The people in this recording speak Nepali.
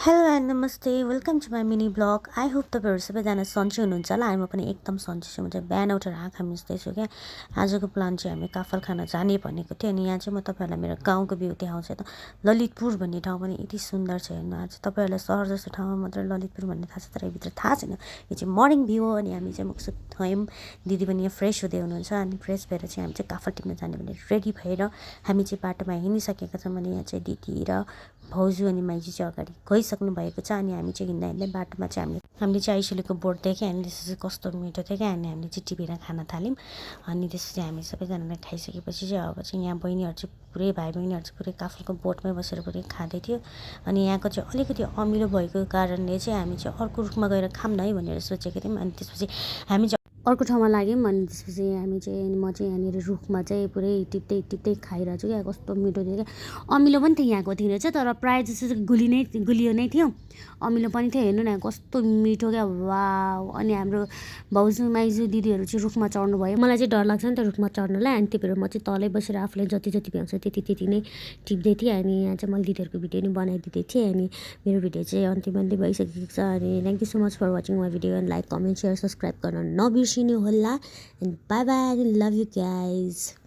हेलो एन्ड नमस्ते welcome to my mini blog I hope तपाईँहरू सबैजना सन्चै हुनुहुन्छ होला म पनि एकदम सन्चै छु। म चाहिँ बिहान उठेर आँखा मिच्दैछु क्या। आजको प्लान चाहिँ हामी काफल खान जाने भनेको थियो अनि यहाँ चाहिँ म तपाईँहरूलाई मेरो गाउँको भ्यू देखाउँछु त। ललितपुर भन्ने ठाउँ पनि यति सुन्दर छ हेर्नु। आज तपाईँहरूलाई सहर जस्तो ठाउँमा मात्रै ललितपुर भन्ने थाहा छ तर यभित्र थाहा छैन। यो चाहिँ मर्निङ भ्यू हो अनि हामी चाहिँ मुखसुक थयौँ। दिदी पनि यहाँ फ्रेस हुँदै हुनुहुन्छ अनि फ्रेस भएर चाहिँ हामी चाहिँ काफल टिप्न जाने भनेर रेडी भएर हामी चाहिँ बाटोमा हिँडिसकेका छौँ। अनि यहाँ चाहिँ दिदी र भाउजू अनि माइजू चाहिँ अगाडि गइसक्नु भएको छ अनि हामी चाहिँ हिँड्दा हिँड्दै बाटोमा चाहिँ हामीले चाहिँ आइसुलीको बोर्ड देख्यौँ अनि त्यसपछि कस्तो मिठो थियो क्या। अनि हामीले चाहिँ टिपेर खान थाल्यौँ अनि त्यसपछि हामी सबैजनाले खाइसकेपछि चाहिँ अब चाहिँ यहाँ बहिनीहरू चाहिँ पुरै भाइ बहिनीहरू चाहिँ पुरै काफलको बोटमै बसेर पुरै खाँदै थियो। अनि यहाँको चाहिँ अलिकति अमिलो भएको कारणले चाहिँ हामी चाहिँ अर्को रुखमा गएर खाऊँ न है भनेर सोचेको थियौँ। अनि त्यसपछि हामी चाहिँ अर्को ठाउँमा लाग्यौँ अनि त्यसपछि हामी चाहिँ म चाहिँ यहाँनिर रुखमा चाहिँ पुरै टिप्दै टिप्दै खाइरहेको छु क्या। कस्तो मिठो थियो क्या। अमिलो पनि थियो यहाँको थियो रहेछ तर प्रायः जस्तो चाहिँ गुलियो नै थियो। अमिलो पनि थियो हेर्नु न कस्तो मिठो क्या। वाउ। अनि हाम्रो भाउजू माइजू दिदीहरू चाहिँ रुखमा चढ्नु भयो। मलाई चाहिँ डर लाग्छ नि त रुखमा चढ्नलाई अनि त्यही भएर म चाहिँ तलै बसेर आफूले जति जति भ्याउँछ त्यति नै टिप्दै थिएँ। अनि यहाँ चाहिँ मैले दिदीहरूको भिडियो पनि बनाइदिँदै थिएँ अनि मेरो भिडियो चाहिँ अन्तिम भइसकेको छ। अनि thank you so much for watching my video and like comment share subscribe गर्न नबिर्सिनु होला and bye bye love you guys.